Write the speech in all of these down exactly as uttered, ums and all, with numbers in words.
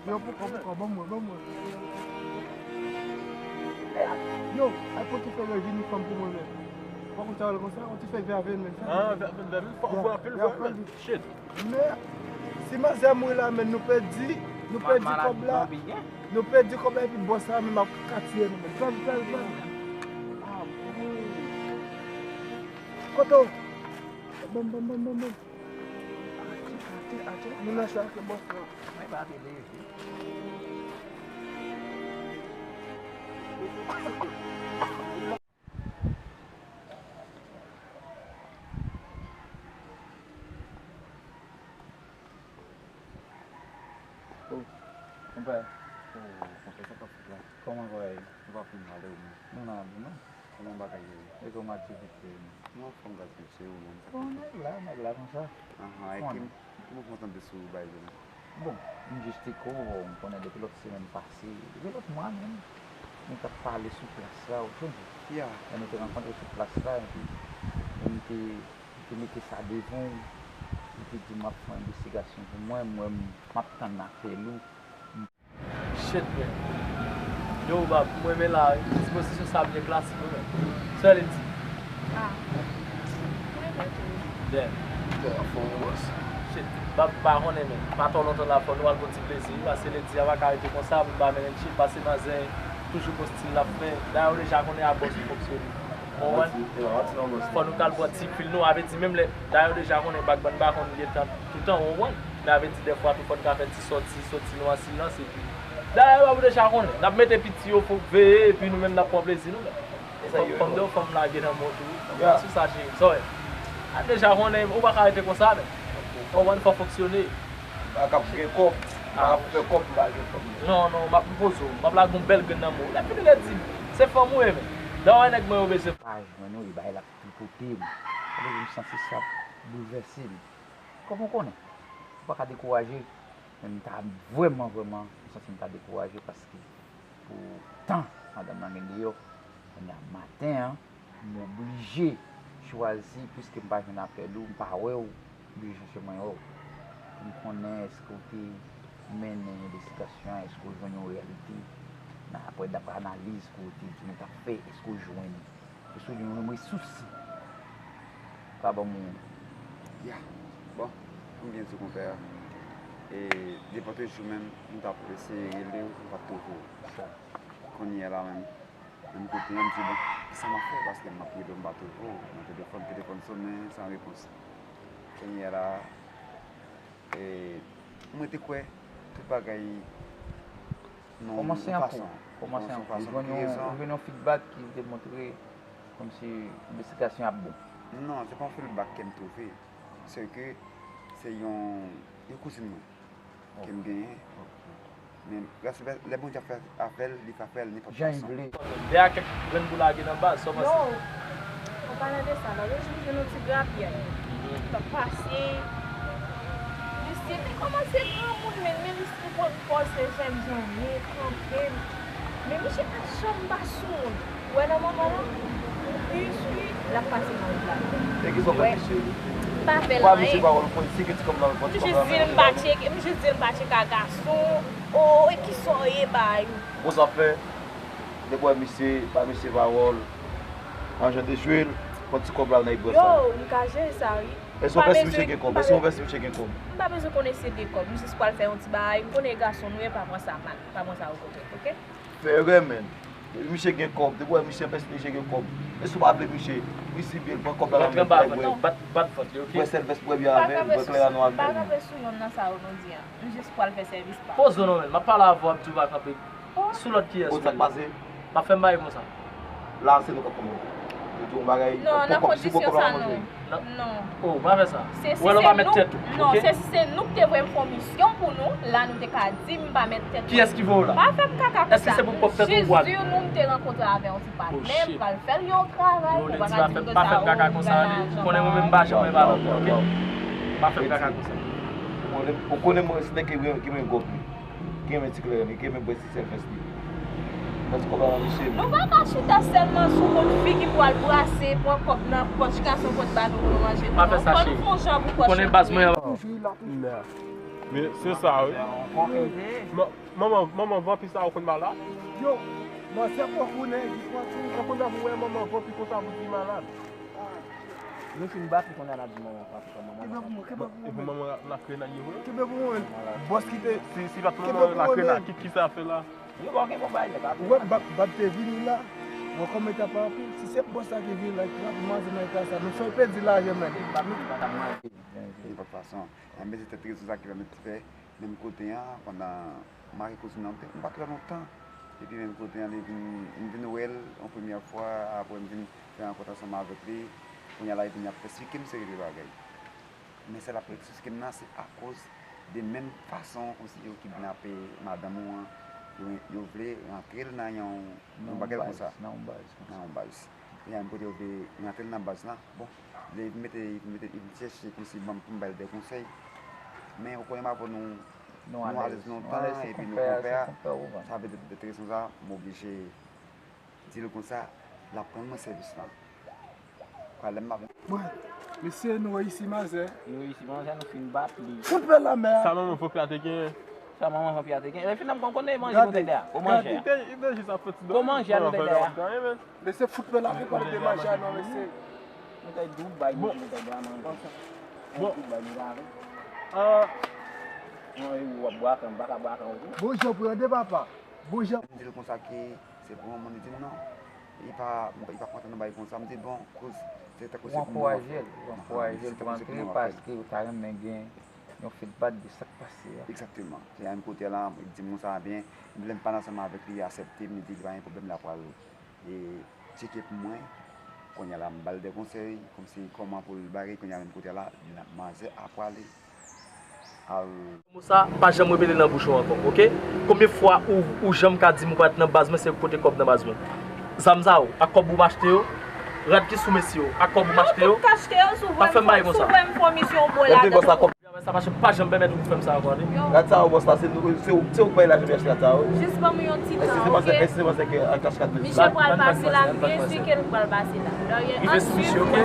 Yo, poukò, poukò, ban mwen, ban mwen. Yo, al pran ti fè vèv inifòm pou mwen, men. Ou pa konn sa yo rele konsa, yon ti fè vèv avè l, men. Ah, vèv, vèv, vèv, fò, fò anpil, fò anpil. Shit. Men, si manzè mouri la, men, nou pèdi, nou pèdi kòb la. Nou pèdi kòb la, epi bòs la, men, ap ka tiye nou, men. Vèv, vèv, vèv. Ah, bon. Kote w? Bon, bon, bon, bon, bon. Atè, atè, atè. Nou nan cho ak bòs la. Mwen pa te leve. Oh, konpè. Oh, konpè, sa k ap fèt la? Kòman bagay? Nou pa fin mal, e ou menm? Nou nan, non? Kòman bagay yo ye? E kòman aktivite yo? Nou anfòm, gras a Dye, se ou menm, sa k ap fèt? Bon, nèg la, nèg la konsa. Ahan, e ki, ki mouvman w tande sou bagay yo la? Bon, m jis te ko, m konnen depi lòt semèn pase, depi lòt mwa menm, nou t ap pale sou plas la, ou sonje? Ya. Lè nou te rankontre sou plas la, epi, epi m te, m te mete sa devan w, ou te di m ap fè yon envestigasyon pou mwen, m wè m, m ap tann apèl ou. Shit, men. Yo, Bab, m renmen la, wi. Dispozisyon sa byen klasik, wi, men. Sa li di? Ah. M renmen tou. Damn. Te ap fè yon bòs. Shit, Bab, m pa konnen, men. Pa twò lontan la, fò nou al pran ti plezi, wi, paske lendi a pa ka rete konsa, pou n pa mennen chill, paske manzè toujou gon stil l ap fè. Dayè, ou deja konnen a bòs ou fonksyone. Ou konprann? Fò nou t al pran ti fil nou, avè di menm lè, dayè, ou deja konnen Bab, m pa konn li gentan toutan, ou konprann? Men avè di dèfwa tou fò n ka fè ti sòti, sòti nou an silans epi. Dayè, w ap deja konnen. N ap mete piti yo fò veye epi nou menm n ap pran plezi nou menm. Fò m, fò m lage nan men w tou wi. Fò m sou sa cheri. Sa w wè. A deja konnen, ou pa ka rete konsa menm. Ou konprann, fò fonksyone. M pa ka gen kòb, m pa ka fè kòb, m pa gen kòb. Non, non, m ap poze w. M ap lage yon bèl grenn nan men w. Lè fini lè di m, se fanm ou ye menm. Dayè nèg mwen yo bezwen. Pa jwenn ou, e bagay la ap tripote m. Sa vle di m santi sa ap boulvèse m. Kòman w konnen? Ou pa ka dekouraje. Men m ta vrèman, vrèman, m santi m ta dekouraje paske pou tan madanm nan gen deyò, kounye a maten an, m oblije chwazi, piske m pa jwenn apèl ou, m pa wè w, m oblije chèche mwen wè w. Pou m konnen èske w te mennen envestigasyon an, èske w jwenn yon reyalite, nan, apre, daprè analiz ke w te di nou t ap fè, èske w jwenn? Èske w jwenn yon resous? Ka ban m yon. Ya. Bon, pou m byen di w, konpè, e, nenpòt jou menm, m t ap eseye rele w, m p ap twouve w. Kounye a la menm, menm kote a, m di, bon, kisa m ap fè? Paske m ap rele w, m pa twouve w. Nan telefòn, telefòn sonnen, san repons. Kounye a la, e, mwen te kwè tout bagay nan yon fason. Kòmanse an kou. Kòmanse an kou. Ou jwenn yon, ou jwenn yon feedback ki te montre kòmsi envestigasyon ap bon. Non, se pa yon feedback ke m twouve. Se ke se yon, yon kouzin mwen ke m genyen. Men, gras lè Bondye ap fè afè l, li ka fè l nenpòt fason. Jan l vle. Dèyè kèk grenn pou lage nan baz, sa w panse? Non, an palan de sa, lòt jou m jwenn yon ti grapyèl k ap pase. Misye te kòmanse granmoun, men, men misye pran pòz se jèn jan m ye, kanpe m. Men misye pa janm pa sou moun. Ou wè nan moman lan, plis wi, l ap pase nan wout la. E kisa w fè misye? M pa fè l anyen. Misye pa wè l politik, e ti kòb la, ti kòb la. M jis di l m pa tcheke, m jis di l m pa tcheke a gason. O, e kisa w ye, bay ou? Bon, sa fè, depi w wè misye, pa mesye pawòl, an jan de jwe l, pran ti kòb la nan ebrans la. Yo, m ka jere sa, wi. Èske w panse misye gen kòb? Èske w panse misye gen kòb? M pa bezwen konnen si l gen kòb. M jis pral fè yon ti bagay. M konnen e gason nou ye, pa pran sa mal. Pa pran sa o kontrè, oke? Fè erè, menn. Depi misye gen kòb, depi w wè misye, w panse misye gen kòb. Èske w pa vle misye? Misye byen, l pran kòb la nan men l, bwè, bwè sèl vès, bwè byè avè l, bwè klè a non avè l. M pa kanpe sou yonn nan sa yo nou di an. M jis pral fè sèvis pa m. Poze w non, menn. M ap pale avè w, m di w pa kanpe. Sou lòd kiyès ou ye? Sa k pase? M ap fè m bagay konsa. La, se nou k ap kòmanse. Yo di yon bagay, non, nan kondisyon sa, non. Non. Oh, pa fè sa. Ou wè lè w pa mèt tèt ou, non, oke? Se si se nou ki te voye m fè yon misyon pou nou, la nou te ka di m pa mèt tèt mwen. Kiyès ki voye w la? Pa fè m kaka konsa. Èske se pou pwòp tèt ou w pral? Jis di nou m te rankontre avè yon ti patnè, m pral fè l yon travay, ou pa ka di m konsa, oh, m pral ajan ba. Konnen mwen menm m pa janm renmen avè w, oke? Pa fè m kaka konsa. Ou konnen mwen, se nèg ki renmen gòb li. Ki renmen ti kleren li, ki renmen bwè ti sèl vès li. Pran ti kòb la nan mesye. Nou pa ka chita sèlman sou kont fi ki pral brase, pran kòb nan pòch gason pou l ba nou pou nou manje. Pa fè sa, cheri. Fò n fè yon jan pou pòch nou. Ou konnen baz mwen an. Men se sa, wi. Manman, manman, vanpi sa yo konn malad? Yo, manzè pran kou nèg, li pran kou. An konn ap wè manman vanpi konsa pou di malad. Nou fin bat li, kounye a n ap di manman pa fè sa, manman pa fè sa. Kenbe pou mwen, kenbe pou mwen. Epi manman la, la krenay ye vre. Kenbe pou mwen. Bòs kite. Si, si pa t manman la krenay, ki, ki sa fè la? Yo pa gen bon bagay nèg la. Ou wè, Bab, Bab te vini la. Mwen kòm eta pa anpil. Si se bòs la ki vini la, ki pa pou manzè nan eta sa, nou fè pèdi lajan menm. Bab nou pa t ap manje. De lòt fason. Enben, se tèt rezon sa ki pèmèt fè menm kote a, pandan m ak kouzin nan, m pa t wè lontan. Epi menm kote a, li vin, m vin wè l yon premyè fwa, apre m vin fè rankont ansanm avèk li. Kounye a la, li vin ap esplike m seri de bagay. Men sa l ap esplike m nan, se akoz de menm fason kòmsi yo kidnape madanm ou an, yo, yo vle rantre l nan yon, yon bagay konsa. Nan yon baz konsa. Nan yon baz. E a menm kote yo vle rantre l nan baz la. Bon, lè li vin mete, li vin mete, li vin chèche kòmsi ban m, pou m ba l de konsèy. Men ou konnen m avè w nou, nou alèz lontan, epi nou konpè a. Sa vle di, de tout fason sa, m oblije di l konsa, l ap rann mwen sèvis la. Kwa lè m ap Bon, mesye, nou reyisi manzè. Nou reyisi manzè, nou fin bat li. Fout pè lanmè a. Sa manman vanpi a te genyen? Sa manman vanpi a te genyen? Lè fin nan m konn konnen manje nou te dè a. Gade, gade. Ou manje a. Li te, li te jis ap fè ti dòmi. Ou manje a nou te dè a. Mesye, fout pè lanmè, pa de manje a non, mesye. Nou te doub bay nou, nou te dè a manje. Bon. Doub bay nou lave. Ah. Mwen, w ap bwa kan, m pa ka bwa kan ou tou. Bon jan pou yo de papa. Bon jan. M di l konsa ke se pou yon moun, li di m non. Li pa, li pa kontan nan bagay konsa. M di l bon, koz se tankou se pou mwen. Ou ankouraje l, ou ankouraje l pou antre paske ou ta renmen gen yon feedback de sa k pase a. Egzakteman. Se a menm kote a la, li di m konsa, byen, lè m pale ansanm avèk li, li aksepte, m di li pa gen pwoblèm, l ap pral e tcheke pou mwen. Kounye a la, m ba l de konsèy, kòmsi kòman pou l bare, kounye a menm kote a la, manzè ap prale al. Mo sa, pa janm repete nan bouch ou ankò, oke? Konbyen fwa ou, ou janm ka di m ou pa t nan baz mwen, se kote kòb nan baz mwen? Zam sa yo, ak kòb ou m achte yo, rad ki sou mesye yo, ak kòb ou m achte yo, pa fè m bagay konsa. Sa pa ch-, pa janm pèmèt ou fè m sa ankò, tande. Gad sa, bòs la, se nou, se ou, se ou k bay lajan pou y achte gad sa, wi. Jis ban m yon ti tan, oke? Èske se panse ke al achte gad mesye? Misye pral pase la, m esplike l pral pase la. Rive sou misye, oke?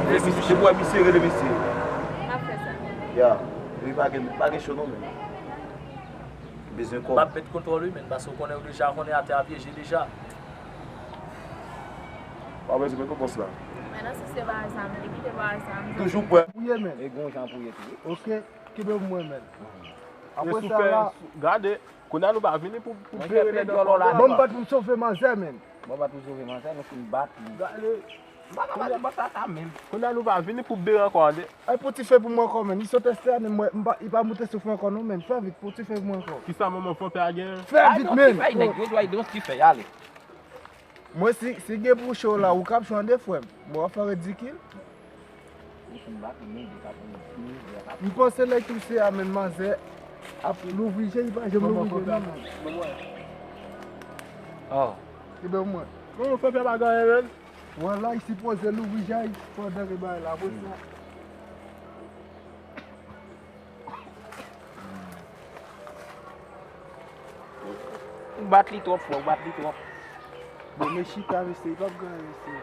Rive sou misye, depi w wè misye, rele misye. M ap fè sa. Ya, wi, pa gen, pa gen cho non, men. Bezwen kòb. M ap met kontwòl, wi, men, paske w konnen, w deja konnen atè a pyeje deja. Pa bezwen met yon bòs la. Men nan sens se bagay sa, men li kite bagay sa, men. Toujou prè. Pou ye, men. E gon jan pou ye tou, wi. Oke, kenbe pou mwen, men. Apre sa la. Gade, kounye a nou pa vini pou, pou bere nèg ankò. Ban m bat pou m sove manzè, men. Ban m bat pou sove manzè, nou fin bat li. Gade. M pa ka pale bòs la sa menm. Kounye a nou pa vini pou bere ankò, tande. Ay, pou ti fè pou mwen ankò, men. Li sot èstè a, men mwen, m pa, li pa moute souf mwen ankò, non, men. Fè vit, pou ti fè pou mwen ankò. Kisa manman fanpè a gen? Fè vit, men. Ay, non, ti fè, nèg yo, ay, don ti fè, ale. Mwen, si, si gen pou cho la, ou k ap cho an de frè m. Bon, w ap fè ridikil. M panse lè touse a, men manzè ap louvri je, li pa janm louvri je, non, men. Oh. Ki bè mwen. Manman fanpè pa gen anyen, men. Wè la, li sipoze louvri je pandan ke bagay la, apre sa. Ou bat li twòp, frè, ou bat li twòp. Bon, men chita, mesye, li p ap gen anyen, mesye.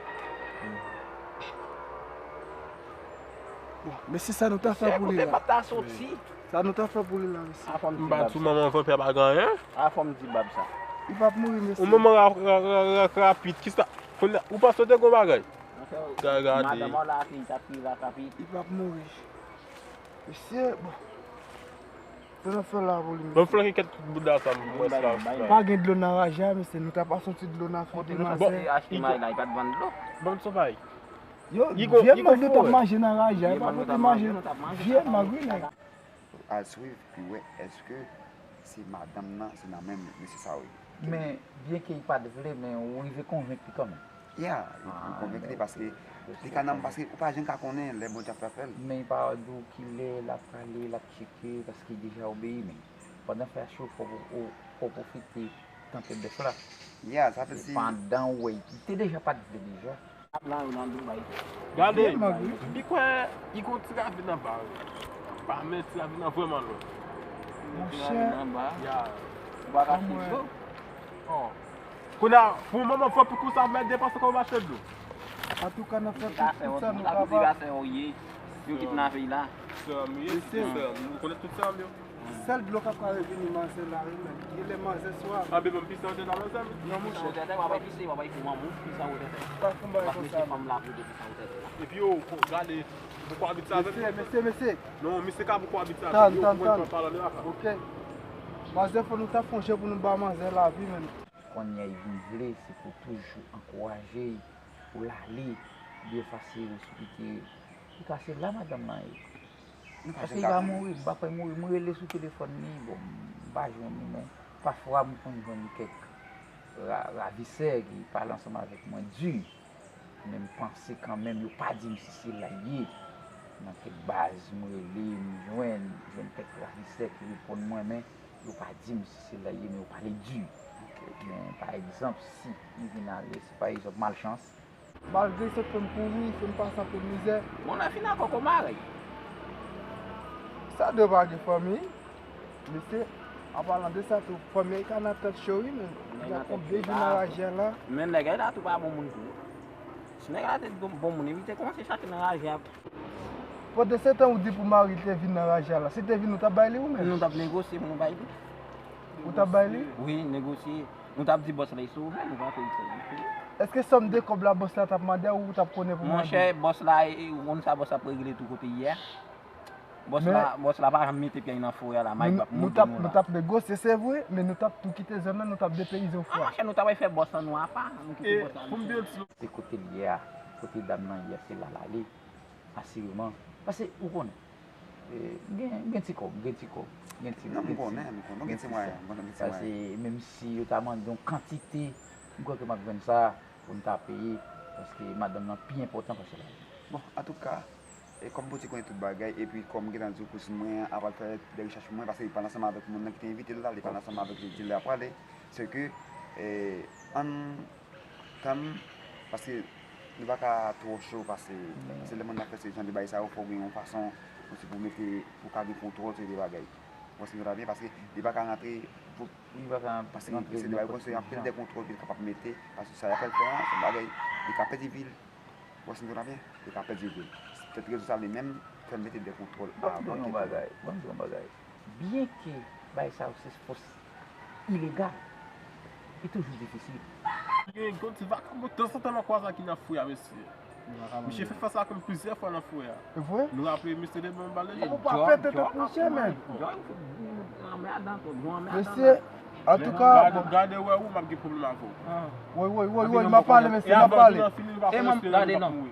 Bon, mesye, sa nou ta fè pou li la? Sa nou ta fè pou li la, mesye? M bat sou manman vanpè pa gen anyen. A, fò m di Bab sa. Li p ap mouri, mesye. Yon manman ra-, ra-, ra-, ra-, rapid, kisa? Kounye a, ou panse w te gon bagay? Gade. Madanm an la, fi, t ap kriye la, fi. Li p ap mouri. Mesye, bon. Sa n ap fè la pou li, Bon, flanke kèt bouda sa, m wè sa. Pa gen dlo nan raje a, mesye. Nou ta pase yon ti dlo nan figi manzè. Achte may la, li pa t vann dlo. Bon, son bay. Yo, Li gon- vye li mag gon yo t ap fò. manje nan raje a, yo pa pote manje. Vye mag, wi, nèg. Al swiv, pi wè, èske se madanm nan, se nan men mesye sa yo ye. Men, byenke li pa t vle, men ou rive konvenk li kanmenm. Ya, li konvenk li paske li ka nan, paske ou pa janm ka konnen lè Bondye ap fè fè l. Men li pa di w kilè l ap prale, l ap tcheke, paske li deja obeyi, men pandan fè a cho, fò w, w, fò w pwofite tanpèt dèf la. Ya, sa vle di. Pandan w wè, li te deja pa t vle deja. Ap nan yo nan Dubai. Gade, li kwè li gon ti ravin anba. Pa men ti ravin nan vrèman lwen. Monchè, Anba. Ya. Ou pa ka suiv yo. Oh. Kounye a, pou manman fò pikou sa mèt depanse kòb mache dlo. Antouka, n ap fè Ou ka tout, fè tout yo, sa nou ou ka kapab. fè yo ye. Yo kit nan peyi la. Sè m ye, Mesye. sè m. Nou konnen tout sè m yo. Sèl dlo k ap ka revini manzè la, wi, men. Li le manzè swa. Anbe bon pis nan tèt a manzè m. Non, monchè. Ou tètè, w ap pise, w ap pou manman, pise ou tètè. Pa fon bagay Pas konsa, mesye non. Fanm la pou de pise ou tètè. Epi yo, gade, bouko abit sa avè m. Mesye, mesye, mesye. Non, misye ka bouko abit sa avè Tann, m. Yo, tann, konprann tann. pa pale la. Ok. Manzè, fò nou ta fè yon jan pou nou ba manzè lavi, men. Kounye a, li vin vle, se pou toujou ankouraje l, pou l ale, byen fasil, sou ki te. Li ka se la madanm nan ye. Paske li pa mouri, m pa kwè mouri. M rele sou telefòn li, bon, m pa jwenn li, men pafwa m konn jwenn kèk ra- ravisè ki pale ansanm avèk mwen di. Men m panse kanmenm, yo pa di m si se la l ye. Nan kèk baz, m rele, m jwenn, jwenn kèk ravisè ki reponn mwen, men yo pa di m si se la l ye, men yo pale di. Men pa egzanp, si li vin ale, se pa egzanp malchans. Malgre sot fè m kouri, fè m pase anpil mizè. Bon, nan fin akò kò mare. Sa dwe pa gen fanmi. Mesye, an palan de sa tou, fanmi an ka nan tèt cho wi, men. Gen konbyen jou nan raje a la? Men nèg la tou pa bon moun tou. Si nèg la te bon, bon moun, li te kòmanse chache nan raje a. Pandan se tan ou di pou mari te vin nan raje a la, si te vin ou t ap bay li ou menm? Nou t ap negosye pou nou bay li. Ou t ap bay li? Wi, negosye. Nou t ap di bòs la, li sove, nou pa te di sa. Èske sòm de kòb la bòs la t ap mande a ou ou t ap konnen pou mande? Monchè, bòs la, e, ou konn sa bòs la ap regle tou kote l ye a. Bòs la, bòs la pa janm mete pye nan fouya la, may bap nou t ap, nou t ap negosye, se vre, men nou t ap tou kite zòn nan, nou t ap depeyize yon fwa. Monchè, nou t ap fè bòs lan nou apa, nou kite bòs la. Pou m di yon ti Se kote l ye a, kote dam nan ye a, se la l ale. Asireman. Paske, ou konnen, e, m gen, m gen ti kòb, m gen ti kòb, m gen ti, Non, m gen ti mwayen, m gen ti mwayen. Paske, menm si yo ta mande yon kantite, m kwè ke m ap jwenn sa pou m ta peye, paske madanm nan pi enpòtan pase la. Bon, antouka, e kòm Bondye konnen tout bagay, epi kòm m gentan di w kouzen mwen an ap al fè de rechèch pou mwen, paske li pale ansanm avèk moun nan ki te envite l la, li pale ansanm avèk li, di l ap prale, se ke, e, ann tann, paske nou pa ka twò cho, paske, paske lè moun nan fè se jan de bagay sa yo, fò w gen yon fason, osi pou mete, pou ka gen kontwòl sou de bagay. Ou konprann sa byen, paske li pa ka rantre, pou, Li pa ka paske se de bagay konsa, y ap pèdi de kontwòl, li kapab mete, paske sa y ap fè l fè an, se bagay, li ka pèdi vi l. Ou konprann sa byen, li ka pèdi vi l. Se petèt rezon sa li menm fè l mete de kontwòl avan. Ban m di w yon bagay, ban m di w yon bagay. Byenke bagay sa yo se fòs ilegal, li toujou difisil. Gen yon ti vakabon tanzantan nan kwa sa ki nan fouya, mesye. Misye fè fas la kòm plizyè fwa nan fouya. E vre? Nou raple misye de bon bal de Ou pa pete tèt mouche, men. Mesye, antouka, gade, gade wè ou m ap gen pwoblèm avè w. Woy, woy, woy, woy, m ap pale, mesye, m ap pale. E manm, gade non.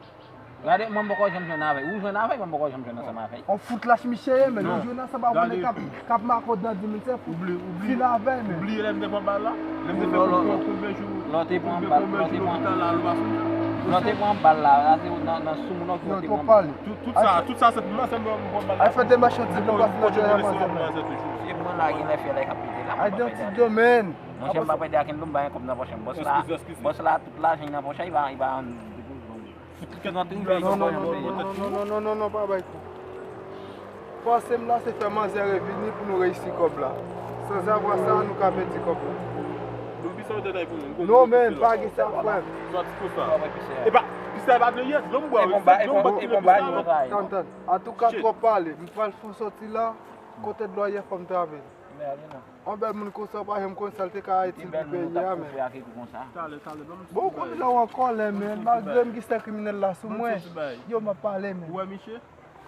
Gade, mwen m poko janm jwenn avè l. Ou jwenn avè l, mwen m poko janm jwenn ansanm avè l. On fout lach misye ye, men nou jwenn ansanm avè nèg k ap, k ap makòt nan di mil sèf. Fini avè l, men. Oubliye lè m te pran bal la? Lè m te fè konbyen jou, Lò te pran bal, lò te pran, lopital la, nou pa sonje? Lò te pran bal la, la se nan, nan sou moun nan ki te pran bal. Tout, tout sa, tout sa se pou mwen, se mwen m pran bal la. Al fè demach yon ti pou pas nan tè a manzè. Se mwen la gen lè fè lè k ap pete la. Ay, dan ti domèn. Monchè, m pa pèdi akenn dlo, m pa gen kòb nan pòch mwen. Bòs la, bòs la, tout lajan nan pòch li, li pa, li pa. Non, non, non, non, non, non, non, non, non, pa bay kou. Fòse m la se fè manzè revini pou nou reyisi kòb la. Sanzavwa sa, nou ka pèdi kòb la. Moun pise yon detay pou mwen. Non, men, pa gen sa, frè m. Sòti pou sa. E pa, pise pa dlo yès, dlo m bwè, wi. Se dlo m bwè ki nan pise la. Tann, tann. Antouka, twòp pale. M pral fè sòti la. Kote dlo a ye, fò m travèse. Yon bèl moun konsa, w pa janm konn sa l te ka itil pou peyi a, men. Talè, talè, ban m ti bagay. Bon, ou konn lè w an kòlè, men. Malgre m gen sèl kriminèl la sou mwen, yo, m ap pale, men. Ou wè, misye?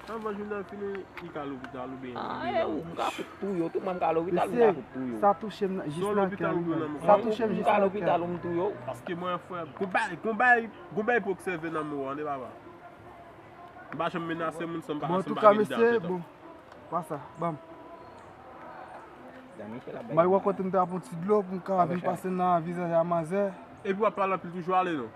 Anvan jounen an fini, li ka lopital oubyen... Ah, eh, ou, m ka fout touye w. Tout mwen m ka lopital, m ka fout touye w. Sa touche m jis nan kè m. Sa touche m jis nan kè m. Ou ka lopital, ou m touye w. Paske mwen, frè, gon bagay, gon bagay, gon bagay pou obsève nan men w, tande papa. M pa janm menase moun san m pa, san m pa gen danje. Bon, antouka, mesye, bon. Pa sa, ban m. Mwen wè kote m ta pran ti dlo pou m ka vin pase nan vizaj a manzè. Epi w ap pale anpil toujou, ale non.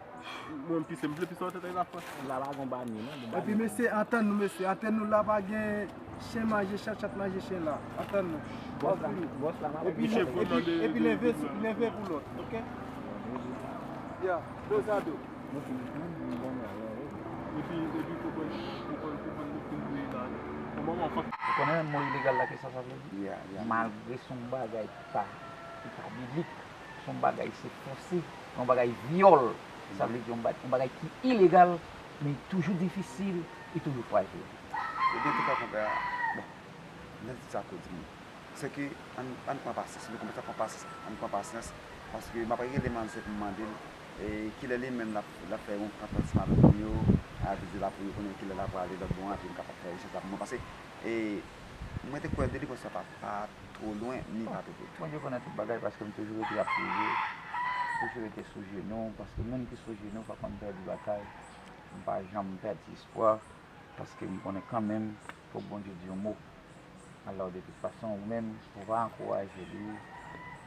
Mwen m pise, m vle pise nan tèt la fò. La pa gon bani non, gon bani. Epi mesye, antann nou mesye, antann nou la pa gen chen manje chat, chat manje chen la. Antann nou. Bòs la, bòs la pa... Epi, epi, epi leve, leve pou lòt, oke? Ya, dos a dos. Epi, epi, konprann, konprann, konprann nou fin touye la. Kòman w ap fè? Ou konnen mo ilegal la, kisa sa vle di? Malgre se yon bagay ki pa, ki pa biblik, se yon bagay, se fòse, yon bagay vyòl. Sa vle di yon ba-, yon bagay ki ilegal, men li toujou difisil, li toujou frajil. Ebyen, tout sa kontrè a, bon, nan di sa kou di moun. Se ke ann, ann pran pasyans. Nou kòmanse ap pran pasyans. Ann pran pasyans. Paske m ap rele manzè pou m mande l, e, kilè li menm l ap, l ap fè yon kanpe ansanm avèk moun yo, a vizye la pou yo konnen kilè l ap prale lòt bò an, epi m kapab fè rechèch la pou mwen. Paske, e, mwen te kwè delivrans la pa, pa twò lwen, ni pa twò pre tou. Bondye konnen tout bagay, paske m toujou rete ap priye, toujou rete sou jenou, paske moun ki sou jenou pa konn pèdi batay. M pa janm pèdi espwa, paske m konnen kanmenm, fòk Bondye di yon mo. Alò, de tout fason, ou menm, ou va ankouraje li,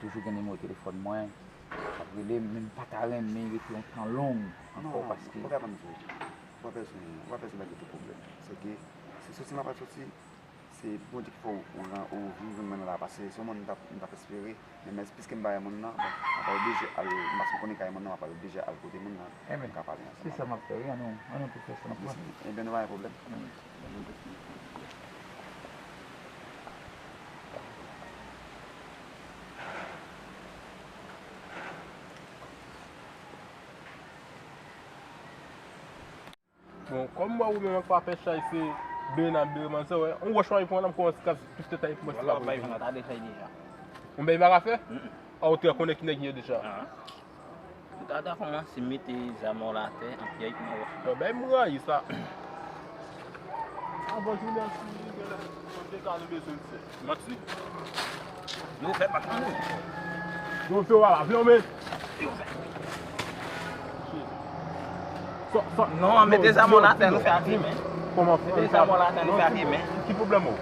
toujou gen nimewo telefòn mwen, ap rele m, men m pa ta renmen rete yon tan long ankò, paske... Non, non, ou pa bezwen, ou pa bezwen, ou pa bezwen bay tèt ou pwoblèm. Se ke, se soti m ap soti, se Bondye ki fè w, ou, ou vin jwenn mwen la, paske se yon moun m t ap, m t ap espere, men, men piske m pa wè moun nan, bon, m ap oblije al, m pa konnen kay moun nan, m ap oblije al kote moun nan, m ka pale ansanm avè l. Se sa m ap fè, wi, an nou, an nou tou fè sa, n ap pran. Ebyen, nou pa gen pwoblèm. Bon, kòm m wè ou menm ak pa fè chay se bere n ap bere manzè, wè. On wòch mwen pran nan m kòmanse kase pif tèt a epi mwen se la pou bay vin la, ta de chay deja. On bay pa ka fè? A ou te konnen ki nèg ye deja. Ou ta, ta kòmanse mete zam ou la atè, an pyèy kouman wè. Bon, bay m rayi sa. Anvan jounen an fini, gen lè, kote ka nou bezwen l fè. Manti. Yo fè pa tande. Yo fè w ala, vle w men. Yo fè. Sa, sa, non, mete zam ou la atè, nou fè ak li men. Kòman fè? Mete zam ou la atè, nou fè ak li men. Ki pwoblèm ou?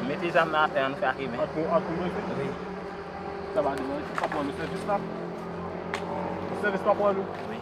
Mete zam nan atè, nou fè ak li men. Ak, ak, wi. Sa va di mwen, pa pran nou sèvis la. Sèvis pa pran nou. Wi.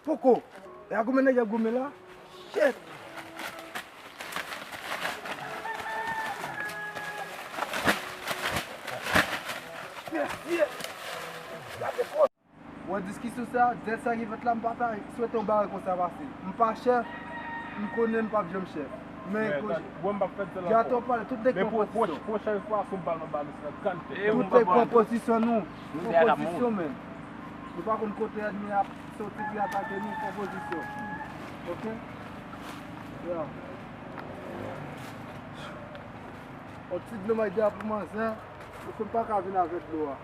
Poko. E a goumen nèg y ap goumen la? Shit! Shit, shit! Gade kò. Wè diskisyon sa, dèt sa ki fèt la, m pa ta swete yon bagay konsa pase. M pa chèf, m konnen m p ap janm chèf. Men, men, koze, bon, m p ap fè dèt la ankò. Gade w pale, tout nèg pran pozisyon. Pwochèn fwa, si w bal nan bal, se nan gad tèt. Tout nèg pran pozisyon nou. Pran pozisyon, men. Nou pa konn kote ènmi ap soti pou y atake nou, pran pozisyon. Oke? Ya. On ti dlo m ap bay pou manzè, paske m pa ka vin avèk dlo a.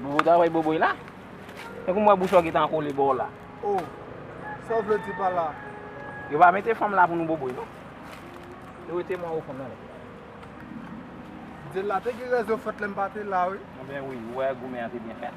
Bon, ou ta wè boboy la? Tankou m wè bouch ou gentan kole bò w la. Oh, sa w vle di pa la? Yo pa mete fanm la pou nou boboy, non. Yo rete mwen ou fanm nan. Dye la te gen rezon fèt lè m pa te la, wi. Anben wi, ou wè goumen an te byen fèt.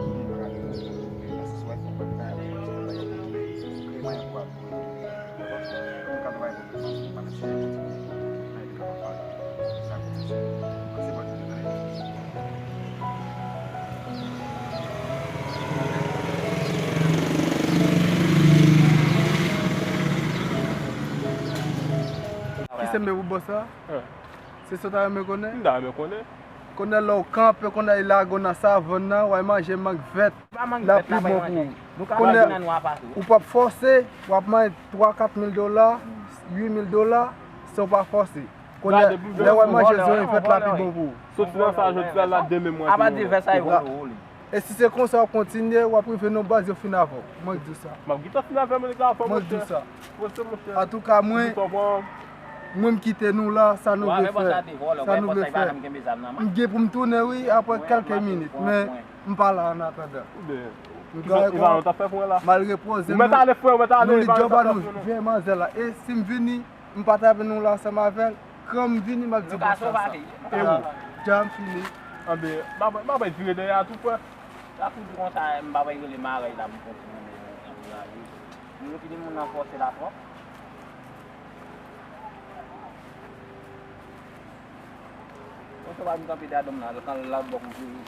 Ki se menm pou bòs la? Se sa w ta renmen konnen? M ta renmen konnen. Konnen lè w kanpe, konnen l lage w nan savann nan, w al manje mang vèt, l ap pi bon pou ou. Konnen ou p ap fòse, w ap manje twa, kat mil dola, uit mil dola, san w pa fòse. Konnen lè w al manje zòn vèt la pi bon pou ou. Soti nan sa jodi a la, demen mwen ap vin. E si se konsa w ap kontinye, w ap rive nan baz yo fin avè w. Mwen k di w sa. M ap gentan fin avè w, mwen k di w sa. Antouka, mwen, mwen m kite nou la, sa nou vle fè. Sa nou vle fè. M gen pou m tounen, wi, apre kèlke minit, men m pa la annatandan. M gade kòman m al repoze m, nou li djòb a nou, vye manzè la. E si m vini, m pa t avè nou la ansanm avè l, kran m vini, m ap di bòs la sa. E ou? Dja m fini. Anben, m ap, m ap vire dèyè a tou, frè. Sa pou di konsa, m pa bay rele marèy la, m kontinye nan antouraj li. Nou ki di moun nan fòse la twòp. Konsa pa m kanpe dèyè dòm nan, l al lòt bò pou vire.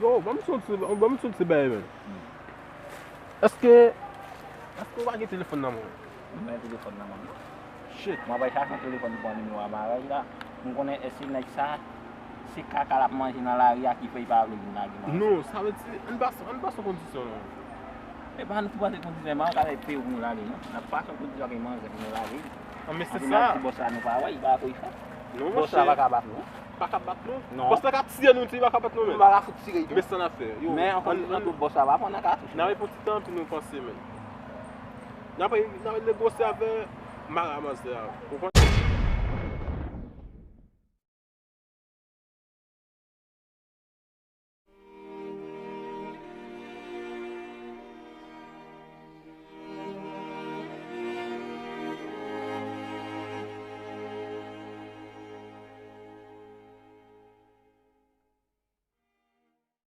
Yo, ban m soti, ban m soti bagay, men. Èske, èske w pa gen telefòn nan men w? M gen telefòn nan men m. Shit. Mwen pral chache yon telefòn pou pran nimewo a marèy la. M konnen èske nèg sa, se kaka l ap manje nan lari a ki fè l pa vle vin lage manzè. Non, sa vle di, ann pase, ann pase yon kondisyon non. E pa nou ki pase kondisyon, e pa nou ka fè peye pou nou lage non. N ap pase yon kondisyon avèk manzè pou nou lage. An, men se sa. Apre n ap di bòs la nou pa wè, li pa wè sa l fè. Non, monchè. Bòs la pa ka bat nou. Pa ka bat nou. Non. Bòs la ka tiye nou, ti, li pa ka bat nou menm. M pa ka fout tire l tou. Men sa n ap fè. Yo, men ankò, ann, ann tou, bòs la pa pran nan katouch. N ap fè yon ti tan, anpi nou panse, men. N ap, n ap negosye avè mara manzè a. Ou konprann?